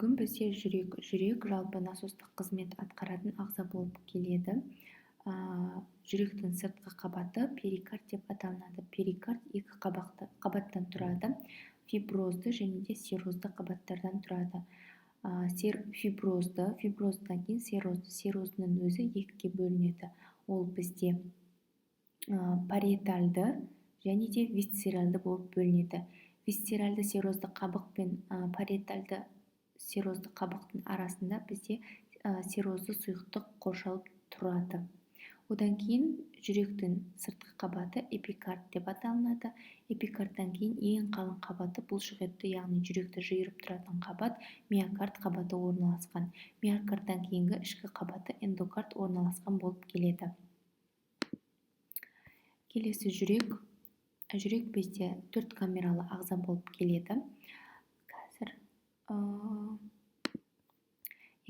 Бүгін бізде жүрек. Жүрек жалпы насостық қызмет атқаратын ағза болып келеді. Жүректің сыртқы қабаты перикард деп аталынады. Перикард екі қабаттан тұрады. Фиброзды және де серозды қабаттардан тұрады. Фиброзды, фиброздан кейін серозды. Сероздының өзі екіге бөлінеді. Ол бізде париетальды және де висцеральды болып бөлінеді. Висцеральды серозды қабық пен париетальды серозды қабықтың арасында бізде серозды сұйықтық қоршалып тұрады. Одан кейін жүректің сыртқы қабаты эпикард деп аталынады. Эпикардтан кейін ең қалың қабаты бұлшықетті, яғни жүректі жиырып тұратын қабат миокард қабаты орналасқан. Миокардтан кейінгі ішкі қабаты эндокард орналасқан болып келеді. Келесі жүрек. Жүрек бізде 4 камералы ағза болып келеді. Қазір,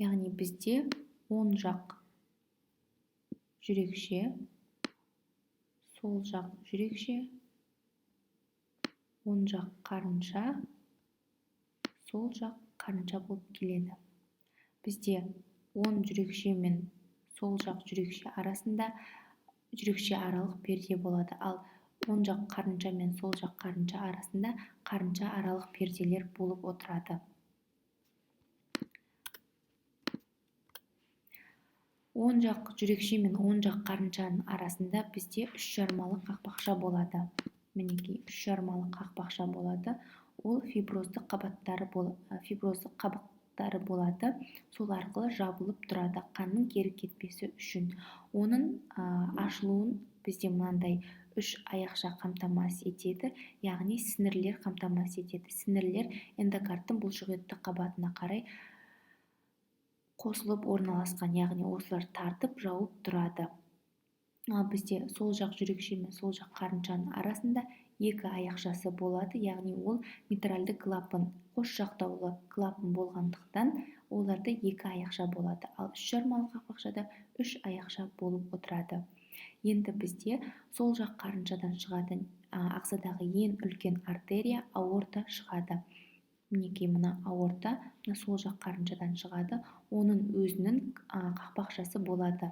яғни бізде оң жақ жүрекше, сол жақ жүрекше, оң жақ қарынша, сол жақ қарынша болып келеді. Бізде оң жүрекше мен сол жақ жүрекше арасында жүрекше аралық перде болады, ал оң жақ қарынша мен сол жақ қарынша арасында қарынша аралық перделер болып отырады. Оң жақ жүрекше мен оң жақ қарыншаның арасында бізде үш жармалы қақпақша болады. Мінекей, үш жармалы қақпақша болады. Ол фиброзды қабаттары фиброзды қабықтары болады. Сол арқылы жабылып тұрады қанның кері кетпесі үшін. Оның ашылуын бізде мынандай үш аяқша қамтамасыз етеді, яғни сіңірлер қамтамасыз етеді. Сіңірлер эндокардтың бұлшықетті қабатына қарай қосылып орналасқан, яғни осылар тартып жауып тұрады. Ал бізде сол жақ жүрекше мен сол жақ қарыншаның арасында екі аяқшасы болады, яғни ол митральды клапан, қос жақтаулы клапан болғандықтан оларда екі аяқша болады. Ал үш жармалы қақпақшада үш аяқша болып отырады. Енді бізде сол жақ қарыншадан шығатын ағзадағы ең үлкен артерия аорта шығады. Мінекей, мына аорта мына сол жақ қарыншадан шығады, оның өзінің қақпақшасы болады.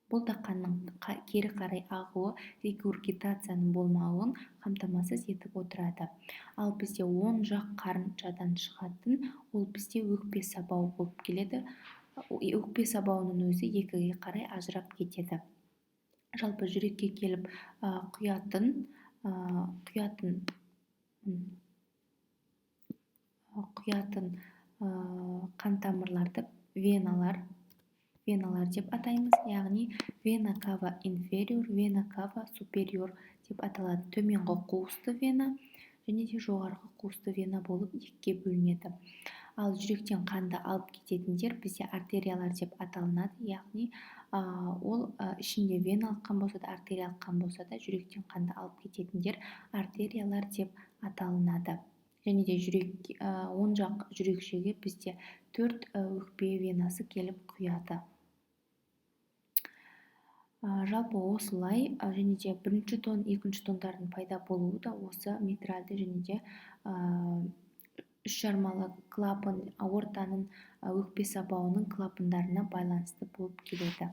Бұл да қанның кері қарай ағуы, регургитацияның болмауын қамтамасыз етіп отырады. Ал бізде оң жақ қарыншадан шығатын, ол бізде өкпе сабауы болып келеді. Өкпе сабауының өзі екіге қарай ажырап кетеді. Жалпы жүрекке келіп құятын қан тамырларды веналар деп атаймыз, яғни вена кава инфериор, вена кава супериор деп аталады. Төменгі қуысты вена және де жоғарғы қуысты вена болып екіге бөлінеді. Ал жүректен қанды алып кететіндер бізде артериялар деп аталынады, яғни ол ішінде веналық қан болса да, артериялық қан болса да, жүректен қанды алып кететіндер артериялар деп аталынады. Және де оң жақ жүрекшеге бізде 4 өкпе венасы келіп құяды. Жалпы осылай, және де бірінші тон, екінші тондардың пайда болуы да осы митральды және де үш жармалы клапан, аортаның, өкпе сабауының клапандарына байланысты болып келеді.